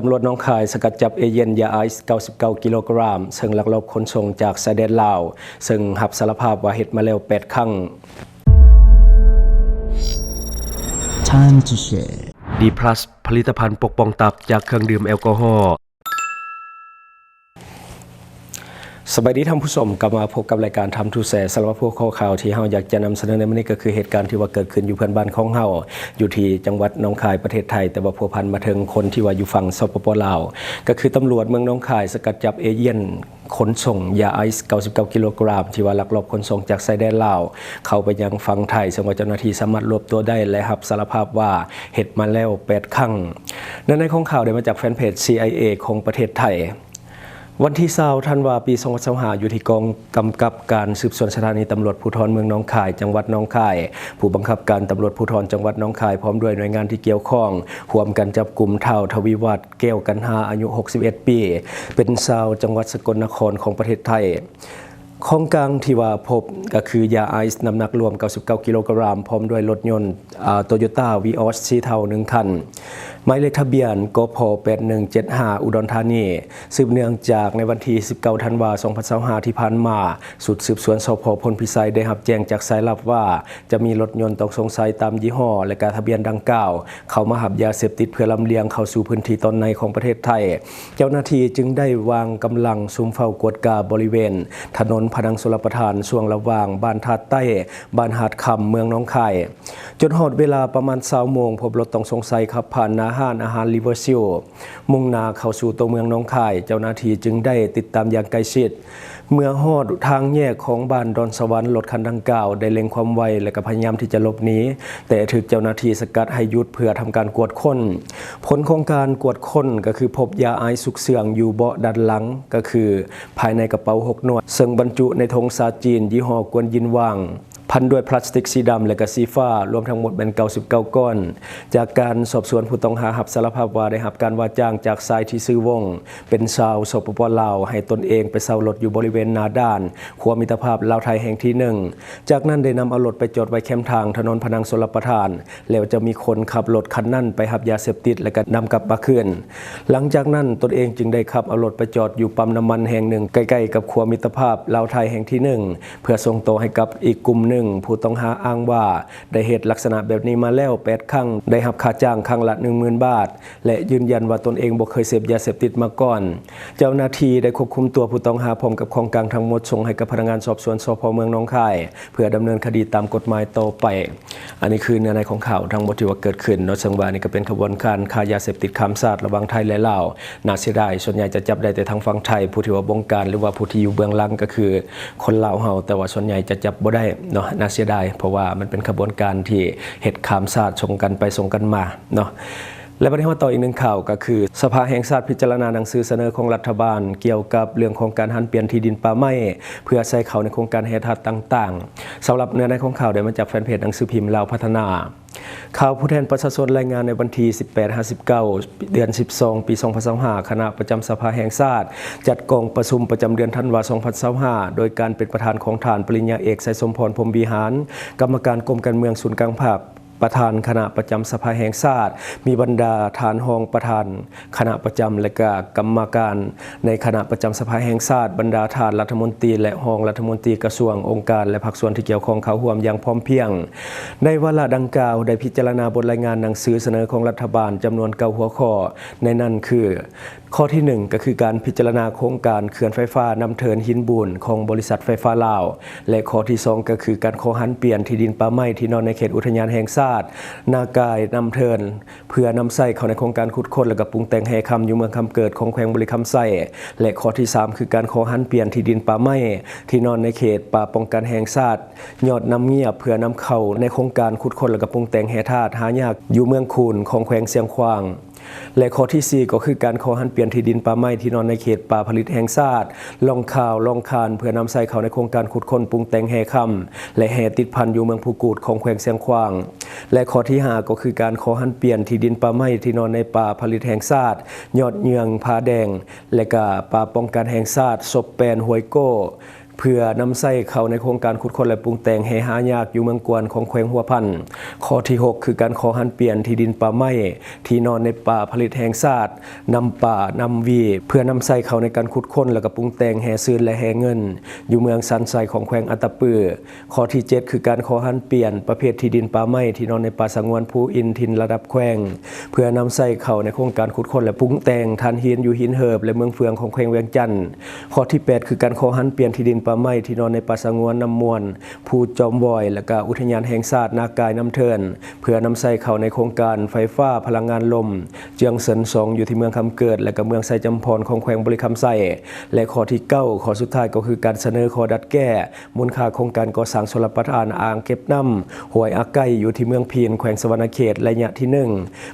ຕຳຫຼວດໜອງຄາຍສະກັດຈັບເອເຍ່ນຢາໄອສ໌ເກົ້າສິບເກົ້າກິໂລກຣາມ ເຊິ່ງລັກລອບຂົນສົ່ງຈາກຊາຍແດນລາວ, ເຊິ່ງຮັບສາລະພາບວ່າເຮັດມາແລ້ວແປດຄັ້ງ. Time to share. ດີພລັສ ຜະລິດຕະພັນປົກປ້ອງຕັບຈາກເຄື່ອງດື່ມແອລກໍຮໍ. ສະບາຍດີທ່ານຜູ້ຊົມ, ກັບມາພົບກັບລາຍການ Time to Share. ສຳລັບຫົວຂໍ້ຂ່າວທີ່ເຮົາຢາກຈະນຳສະເໜີໃນມື້ນີ້ ກໍຄືເຫດການທີ່ວ່າເກີດຂຶ້ນຢູ່ເພື່ອນບ້ານຂອງເຮົາ ຢູ່ທີ່ຈັງຫວັດໜອງຄາຍ ປະເທດໄທ, ແຕ່ວ່າພົວພັນມາເຖິງຄົນທີ່ວ່າຢູ່ຝັ່ງ ສປປ ລາວ, ກໍຄືຕຳຫຼວດເມືອງໜອງຄາຍສະກັດຈັບເອເຍ່ນຂົນສົ່ງຢາໄອສ໌ເກົ້າສິບເກົ້າກິໂລກຣາມ ທີ່ວ່າລັກລອບຂົນສົ່ງຈາກຊາຍແດນລາວເຂົ້າໄປຍັງຝັ່ງໄທ, ເຊິ່ງວ່າເຈົ້າໜ້າທີ່ສາມາດລວບຕົວໄດ້ ແລະ ຮັບສາລະພາບວ່າເຮັດມາແລ້ວແປດຄັ້ງ. ເນື້ອໃນຂອງຂ່າວໄດ້ມາຈາກແຟນເພຈ ຊີໄອເອ ຂອງປະເທດໄທ. ວັນທີຊາວ ທັນວາ ປີສອງພັນຊາວຫ້າ ຢູ່ທີ່ກອງກຳກັບການສືບສວນສະຖານີຕຳຫຼວດພູທອນເມືອງໜອງຄາຍ ຈັງຫວັດໜອງຄາຍ, ຜູ້ບັງຄັບການຕຳຫຼວດພູທອນຈັງຫວັດໜອງຄາຍ ພ້ອມດ້ວຍໜ່ວຍງານທີ່ກ່ຽວຂ້ອງ ຮ່ວມກັນຈັບກຸມທ້າວ ທະວີວັດ ແກ້ວກັນຫາ ອາຍຸຫົກສິບເອັດປີ, ເປັນຊາວຈັງຫວັດສະກົນນະຄອນຂອງປະເທດໄທ. ຂອງກາງທີ່ວ່າພົບກໍຄືຢາໄອສ໌ນ້ຳໜັກລວມເກົ້າສິບເກົ້າກິໂລກຣາມ ພ້ອມດ້ວຍລົດຍົນ ອາ ໂຕໂຍຕ້າ ວີອອສ ສີເທົາໜຶ່ງຄັນ, ໝາຍເລກທະບຽນ ກພ ແປດໜຶ່ງເຈັດຫ້າ ອຸດອນທານີ. ສືບເນື່ອງຈາກໃນວັນທີສິບເກົ້າ ທັນວາ ສອງພັນຊາວຫ້າ ທີ່ຜ່ານມາ, ຊຸດສືບສວນ ສພ ໂພນພິໄຊ ໄດ້ຮັບແຈ້ງຈາກສາຍລັບວ່າ ຈະມີລົດຍົນຕ້ອງສົງໄສຕາມຍີ່ຫໍ້ ແລະ ກະທະບຽນດັ່ງກ່າວ ເຂົ້າມາຮັບຢາເສບຕິດເພື່ອລຳລຽງເຂົ້າສູ່ພື້ນທີ່ຕອນໃນຂອງປະເທດໄທ. ເຈົ້າໜ້າທີ່ຈຶ່ງໄດ້ວາງກຳລັງຊຸມເຝົ້າກວດກາບໍລິເວນຖະໜົນພະນັງຊົນລະປະທານ ຊ່ວງລະຫວ່າງບ້ານທາດໃຕ້ ບ້ານຫາດຄຳ ເມືອງໜອງຄາຍ. ຈົນຮອດເວລາປະມານຊາວໂມງ, ພົບລົດຕ້ອງສົງໄສຂັບຜ່ານໜ້າຮ້ານອາຫານ River View ມຸ່ງໜ້າເຂົ້າສູ່ຕົວເມືອງໜອງຄາຍ. ເຈົ້າໜ້າທີ່ຈຶ່ງໄດ້ຕິດຕາມຢ່າງໃກ້ຊິດ. ເມື່ອຮອດທາງແຍກຂອງບ້ານດອນສະຫວັນ, ລົດຄັນດັ່ງກ່າວໄດ້ເລັ່ງຄວາມໄວ ແລະ ກໍພະຍາຍາມທີ່ຈະຫຼົບໜີ, ແຕ່ຖືກເຈົ້າໜ້າທີ່ສະກັດໃຫ້ຢຸດເພື່ອທຳການກວດຄົ້ນ. ຜົນຂອງການກວດຄົ້ນກໍຄືພົບຢາໄອສ໌ຊຸກເຊື່ອງຢູ່ເບາະດ້ານຫຼັງ, ກໍຄືພາຍໃນກະເປົາຫົກໜ່ວຍ, ເຊິ່ງບັນຈຸໃນຖົງຊາຈີນຍີ່ຫໍ້ກວນຢິນຫວ່າງ ພັນດ້ວຍພລາສຕິກສີດຳ ແລະ ກະສີຟ້າ, ລວມທັງໝົດແມ່ນເກົ້າສິບເກົ້າກ້ອນ. ຈາກການສອບສວນ, ຜູ້ຕ້ອງຫາຮັບສາລະພາບວ່າໄດ້ຮັບການວ່າຈ້າງຈາກຊາຍທີ່ຊື່ວົງ, ເປັນຊາວ ສປປ ລາວ, ໃຫ້ຕົນເອງໄປເຊົ່າລົດຢູ່ບໍລິເວນໜ້າດ່ານຂົວມິດຕະພາບລາວໄທແຫ່ງທີໜຶ່ງ. ຈາກນັ້ນໄດ້ນຳເອົາລົດໄປຈອດໄວ້ແຄມທາງຖະໜົນພະນັງຊົນລະປະທານ, ແລ້ວຈະມີຄົນຂັບລົດຄັນນັ້ນໄປຮັບຢາເສບຕິດ ແລະ ກໍນຳກັບມາຄືນ. ຫຼັງຈາກນັ້ນ, ຕົນເອງຈຶ່ງໄດ້ຂັບເອົາລົດໄປຈອດຢູ່ປ້ຳນ້ຳມັນແຫ່ງໜຶ່ງ ໃກ້ໆກັບຂົວມິດຕະພາບລາວໄທແຫ່ງທີໜຶ່ງ ເພື່ອສົ່ງຕໍ່ໃຫ້ກັບອີກກຸ່ມໜຶ່ງ. ຜູ້ຕ້ອງຫາອ້າງວ່າໄດ້ເຮັດລັກສະນະແບບນີ້ມາແລ້ວແປດຄັ້ງ, ໄດ້ຮັບຄ່າຈ້າງຄັ້ງລະໜຶ່ງໝື່ນບາດ ແລະ ຢືນຢັນວ່າຕົນເອງບໍ່ເຄີຍເສບຢາເສບຕິດມາກ່ອນ. ເຈົ້າໜ້າທີ່ໄດ້ຄວບຄຸມຕົວຜູ້ຕ້ອງຫາພ້ອມກັບຂອງກາງທັງໝົດ ສົ່ງໃຫ້ກັບພະນັກງານສອບສວນ ສພ ເມືອງໜອງຄາຍ ເພື່ອດຳເນີນຄະດີຕາມກົດໝາຍຕໍ່ໄປ. ອັນນີ້ຄືເນື້ອໃນຂອງຂ່າວທັງໝົດທີ່ວ່າເກີດຂຶ້ນເນາະ, ເຊິ່ງວ່ານີ້ກໍເປັນຂະບວນການຄ້າຢາເສບຕິດຂ້າມຊາດລະຫວ່າງໄທ ແລະ ລາວ. ໜ້າເສຍດາຍ, ສ່ວນໃຫຍ່ຈະຈັບໄດ້ແຕ່ທາງຝັ່ງໄທ, ຜູ້ທີ່ວ່າບົງການ ຫຼືວ່າຜູ້ທີ່ຢູ່ເບື້ອງຫຼັງກໍຄືຄົນລາວເຮົາ, ແຕ່ວ່າສ່ວນໃຫຍ່ຈະຈັບບໍ່ໄດ້ເນາະ. ໜ້າເສຍດາຍ, ເພາະວ່າມັນເປັນຂະບວນການທີ່ເຮັດຂ້າມຊາດ ສົ່ງກັນໄປສົ່ງກັນມາເນາະ. ແລະ ບັດນີ້ມາຕໍ່ອີກໜຶ່ງຂ່າວ, ກໍຄືສະພາແຫ່ງຊາດພິຈາລະນາໜັງສືສະເໜີຂອງລັດຖະບານ ກ່ຽວກັບເລື່ອງຂອງການຫັນປ່ຽນທີ່ດິນປ່າໄມ້ ເພື່ອໃຊ້ເຂົ້າໃນໂຄງການແຮ່ທາດຕ່າງໆ. ສຳລັບເນື້ອໃນຂອງຂ່າວໄດ້ມາຈາກແຟນເພຈໜັງສືພິມລາວພັດທະນາ. ຂ່າວຜູ້ແທນປະຊາຊົນລາຍງານໃນວັນທີສິບແປດ ຫາ ສິບເກົ້າ ເດືອນສິບສອງ ປີສອງພັນຊາວຫ້າ, ຄະນະປະຈຳສະພາແຫ່ງຊາດ ຈັດກອງປະຊຸມປະຈຳເດືອນທັນວາ ສອງພັນຊາວຫ້າ ໂດຍການເປັນປະທານຂອງທ່ານ ປະລິນຍາເອກ ໄຊສົມພອນ ພົມວິຫານ ກຳມະການກົມການເມືອງສູນກາງພັກ, ປະທານຄະນະປະຈຳສະພາແຫ່ງຊາດ, ມີບັນດາທ່ານຮອງປະທານຄະນະປະຈຳ ແລະ ກະກຳມະການໃນຄະນະປະຈຳສະພາແຫ່ງຊາດ, ບັນດາທ່ານລັດຖະມົນຕີ ແລະ ຮອງລັດຖະມົນຕີກະຊວງ, ອົງການ ແລະ ພາກສ່ວນທີ່ກ່ຽວຂ້ອງເຂົ້າຮ່ວມຢ່າງພ້ອມພຽງ. ໃນວາລະດັ່ງກ່າວ ໄດ້ພິຈາລະນາບົດລາຍງານໜັງສືສະເໜີຂອງລັດຖະບານຈຳນວນເກົ້າຫົວຂໍ້, ໃນນັ້ນຄື ຂໍ້ທີໜຶ່ງ ກໍຄືການພິຈາລະນາໂຄງການເຂື່ອນໄຟຟ້ານ້ຳເທີນຫີນບູນຂອງບໍລິສັດໄຟຟ້າລາວ ແລະ ຂໍ້ທີສອງ ກໍຄືການຂໍຫັນປ່ຽນທີ່ດິນປ່າໄມ້ທີ່ນອນໃນເຂດອຸທະຍານແຫ່ງຊາດນາກາຍນ້ຳເທີນ ເພື່ອນຳໃຊ້ເຂົ້າໃນໂຄງການຂຸດຄົ້ນ ແລະ ກໍປຸງແຕ່ງແຮ່ຄຳຢູ່ເມືອງຄຳເກີດຂອງແຂວງບໍລິຄຳໄຊ ແລະ ຂໍ້ທີສາມ ຄືການຂໍຫັນປ່ຽນທີ່ດິນປ່າໄມ້ທີ່ນອນໃນເຂດປ່າປ້ອງກັນແຫ່ງຊາດຍອດນ້ຳງຽບ ເພື່ອນຳເຂົ້າໃນໂຄງການຂຸດຄົ້ນ ແລະ ກໍປຸງແຕ່ງແຮ່ທາດຫາຍາກຢູ່ເມືອງຄູນຂອງແຂວງຊຽງຂວາງ. ແລະ ຂໍ້ທີສີ່ ກໍຄືການຂໍຫັນປ່ຽນທີ່ດິນປ່າໄມ້ທີ່ນອນໃນເຂດປ່າຜະລິດແຫ່ງຊາດລ່ອງຂ່າວລ່ອງຄານ ເພື່ອນຳໃຊ້ເຂົ້າໃນໂຄງການຂຸດຄົ້ນປຸງແຕ່ງແຮ່ຄຳ ແລະ ແຮ່ຕິດພັນຢູ່ເມືອງພູກູດຂອງແຂວງຊຽງຂວາງ. ແລະ ຂໍ້ທີຫ້າ ກໍຄືການຂໍຫັນປ່ຽນທີ່ດິນປ່າໄມ້ທີ່ນອນໃນປ່າຜະລິດແຫ່ງຊາດຍອດເຍືອງຜາແດງ ແລະ ກະປ່າປ້ອງກັນແຫ່ງຊາດສົບແປນຫ້ວຍໂກ້ ເພື່ອນຳໃຊ້ເຂົ້າໃນໂຄງການຂຸດຄົ້ນ ແລະ ປຸງແຕ່ງແຮ່ຫາຍາກຢູ່ເມືອງກວນຂອງແຂວງຫົວພັນ. ຂໍ້ທີຫົກ ຄືການຂໍຫັນປ່ຽນທີ່ດິນປ່າໄມ້ທີ່ນອນໃນປ່າຜະລິດແຫ່ງຊາດ ນ້ຳປາ ນ້ຳວີ ເພື່ອນຳໃຊ້ເຂົ້າໃນການຂຸດຄົ້ນ ແລະ ກໍປຸງແຕ່ງແຮ່ຊືນ ແລະ ແຮ່ເງິນ ຢູ່ເມືອງສັນໄຊຂອງແຂວງອັດຕະປື. ຂໍ້ທີເຈັດ ຄືການຂໍຫັນປ່ຽນປະເພດທີ່ດິນປ່າໄມ້ທີ່ນອນໃນປ່າສະຫງວນພູອິນ ຖິ່ນລະດັບແຂວງ ເພື່ອນຳໃຊ້ເຂົ້າໃນໂຄງການຂຸດຄົ້ນ ແລະ ປຸງແຕ່ງຖ່ານຫີນຢູ່ຫີນເຫີບ ແລະ ເມືອງເຟືອງຂອງແຂວງວຽງຈັນ. ຂໍ້ທີແປດ ຄືການຂໍຫັນປ່ຽນທີ່ດິນປ່າໄມ້ທີ່ນອນໃນປ່າສະຫງວນນ້ຳມ່ວນ ພູຈອມວອຍ ແລະ ກະອຸທະຍານແຫ່ງຊາດນາກາຍນ້ຳເທີນ ເພື່ອນຳໃຊ້ເຂົ້າໃນໂຄງການໄຟຟ້າພະລັງງານລົມ ເຈືອງເຊິນສອງ ຢູ່ທີ່ເມືອງຄຳເກີດ ແລະ ກະເມືອງໄຊຈຳພອນຂອງແຂວງບໍລິຄຳໄຊ. ແລະ ຂໍ້ທີເກົ້າ ຂໍ້ສຸດທ້າຍກໍຄືການສະເໜີຂໍດັດແກ້ ມູນຄ່າໂຄງການກໍ່ສ້າງຊົນລະປະທານອ່າງເກັບນ້ຳຫ້ວຍອາໄກ ຢູ່ທີ່ເມືອງພີນ ແຂວງສະຫວັນນະເຂດ ໄລຍະທີໜຶ່ງ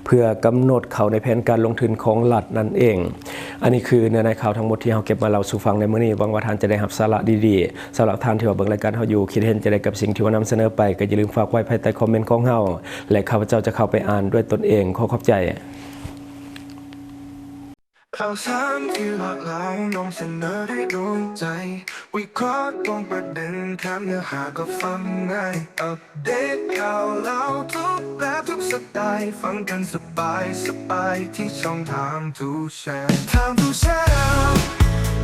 ເພື່ອກຳນົດເຂົ້າໃນແຜນການລົງທຶນຂອງລັດນັ້ນເອງ. ອັນນີ້ຄືເນື້ອໃນຂ່າວທັງໝົດທີ່ເຮົາເກັບມາເລົ່າສູ່ຟັງໃນມື້ນີ້. ຫວັງວ່າທ່ານຈະໄດ້ຮັບສາລະດີໆ. ສຳລັບທ່ານທີ່ວ່າເບິ່ງລາຍການເຮົາຢູ່ ຄິດເຫັນຈັ່ງໃດກັບສິ່ງທີ່ວ່ານຳສະເໜີໄປ ກໍຢ່າລືມຝາກໄວ້ພາຍໃຕ້ຄອມເມັນຂອງເຮົາ ແລະ ຂ້າພະເຈົ້າຈະເຂົ້າໄປອ່ານດ້ວຍຕົນເອງ. ຂໍຂອບໃຈ. ຂ່າວສານທີ່ຫຼາກຫຼາຍນຳສະເໜີດ້ວຍດວງໃຈ ວິເຄາະຕຣົງປະເດັນ ແຖມເນື້ອຫາກໍຟັງງ່າຍ ອັບເດດຂ່າວລາວທຸກແບບທຸກສະໄຕ ຟັງກັນສະບາຍສະບາຍທີ່ຊ່ອງ Time to Share Time to Share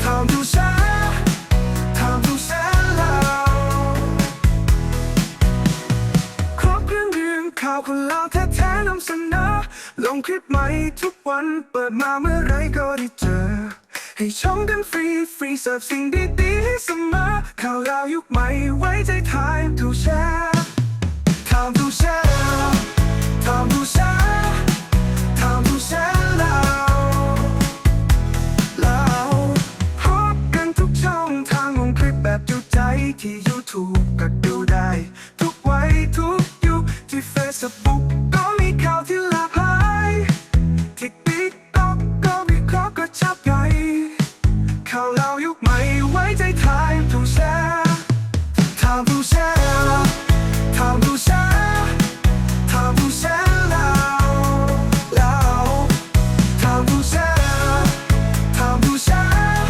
Time to Share Time to Share ລາວ ຄອບເລື່ອງເລື່ອງຂ່າວຄົນລາວແທ້ໆນຳສະເໜີ ລົງຄລິບໃໝ່ທຸກວັນ ເປີດມາເມື່ອໃດກໍໄດ້ເຈີ ໃຫ້ຊົມກັນຟຣີໆ ເສີບສິ່ງດີໆໃຫ້ສະເໝີ ຂ່າວລາວຍຸກໃໝ່ໄວ້ໃຈ Time to Share Time to Share Time to Share Time to Share ລາວ ລາວ ພົບກັນທຸກຊ່ອງທາງ ລົງຄລິບແບບຈຸໃຈ ທີ່ YouTube ກໍດູໄດ້ ທຸກໄວທຸກຍຸກ ທີ່ Facebook ກໍມີຂ່າວທີ່ຫຼາກຫຼາຍ ທີ່ TikTok ກໍວິເຄາະກະຈັບໃຫຍ່ ຂ່າວລາວຍຸກໃໝ່ໄວ້ໃຈ Time to Share Time to Share Time to Share Time to Share ລາວ ລາວ Time to Share Time to Share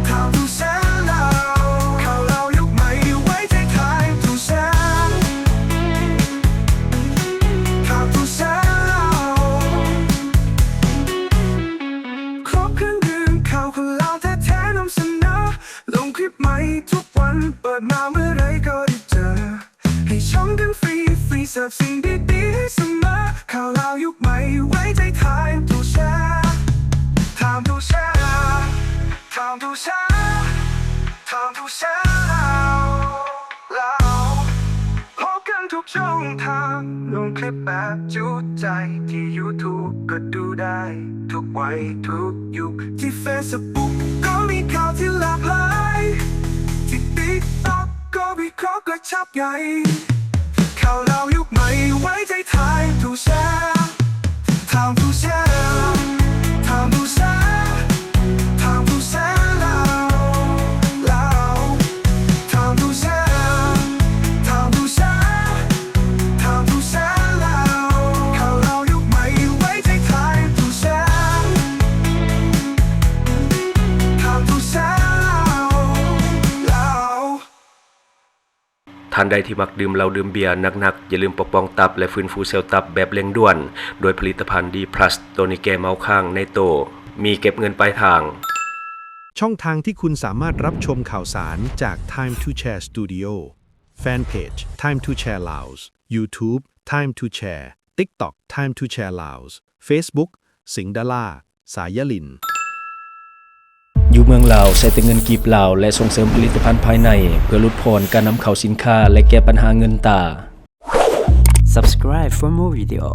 Time to Share ລາວ ຂ່າວລາວຍຸກໃໝ່ໄວ້ໃຈ Time to Share Time to Share ລາວ ຄອບເຄື່ອງດື່ມ ຂ່າວຄົນລາວແທ້ໆນຳສະເໜີ ລົງຄລິບໃໝ່ທຸກວັນ ເປີດມາເມື່ອໃດກໍໄດ້ເຈີ ໃຫ້ຊົມກັນຟຣີໆ ເສີບສິ່ງດີໆໃຫ້ສະເໝີ ຂ່າວລາວຍຸກໃໝ່ໄວ້ໃຈ Time to Share Time to Share Time to Share Time to Share ລາວ ລາວ ພົບກັນທຸກຊ່ອງທາງ ລົງຄລິບແບບຈຸໃຈ ທີ່ YouTube ກໍດູໄດ້ ທຸກໄວທຸກຍຸກ ທີ່ Facebook ກໍມີຂ່າວທີ່ຫຼາກຫຼາຍ ທີ່ TikTok ກໍວິເຄາະກະຈັບໃຫຍ່ ຂ່າວລາວຍຸກໃໝ່ໄວ້ໃຈ Time to Share Time to Share Time to Share Time to Share ລາວ ລາວ Time to Share Time to Share Time to Share ລາວ ຂ່າວລາວຍຸກໃໝ່ໄວ້ໃຈ Time to Share Time to Share ລາວ ລາວ ທ່ານໃດທີ່ມັກດື່ມເຫຼົ້າດື່ມເບຍໜັກໆ ຢ່າລືມປົກປ້ອງຕັບ ແລະ ຟື້ນຟູເຊວຕັບແບບເລັ່ງດ່ວນ ດ້ວຍຜະລິດຕະພັນ D plus ໂຕນີ້ແກ້ເມົາຄ້າງໃນໂຕ ມີເກັບເງິນປາຍທາງ. ຊ່ອງທາງທີ່คุณสามารถรับชมข่าวสารจาก Time to Share Studio Fanpage Time to Share Laos YouTube Time to Share TikTok Time to Share Laos Facebook สิงห์ดารา สายยะลิน ຢູ່ເມືອງລາວໃຊ້ແຕ່ເງິນກີບລາວ ແລະ ສົ່ງເສີມຜະລິດຕະພັນພາຍໃນ ເພື່ອຫຼຸດຜ່ອນການນຳເຂົ້າສິນຄ້າ ແລະ ແກ້ບັນຫາເງິນຕາ. Subscribe for more video.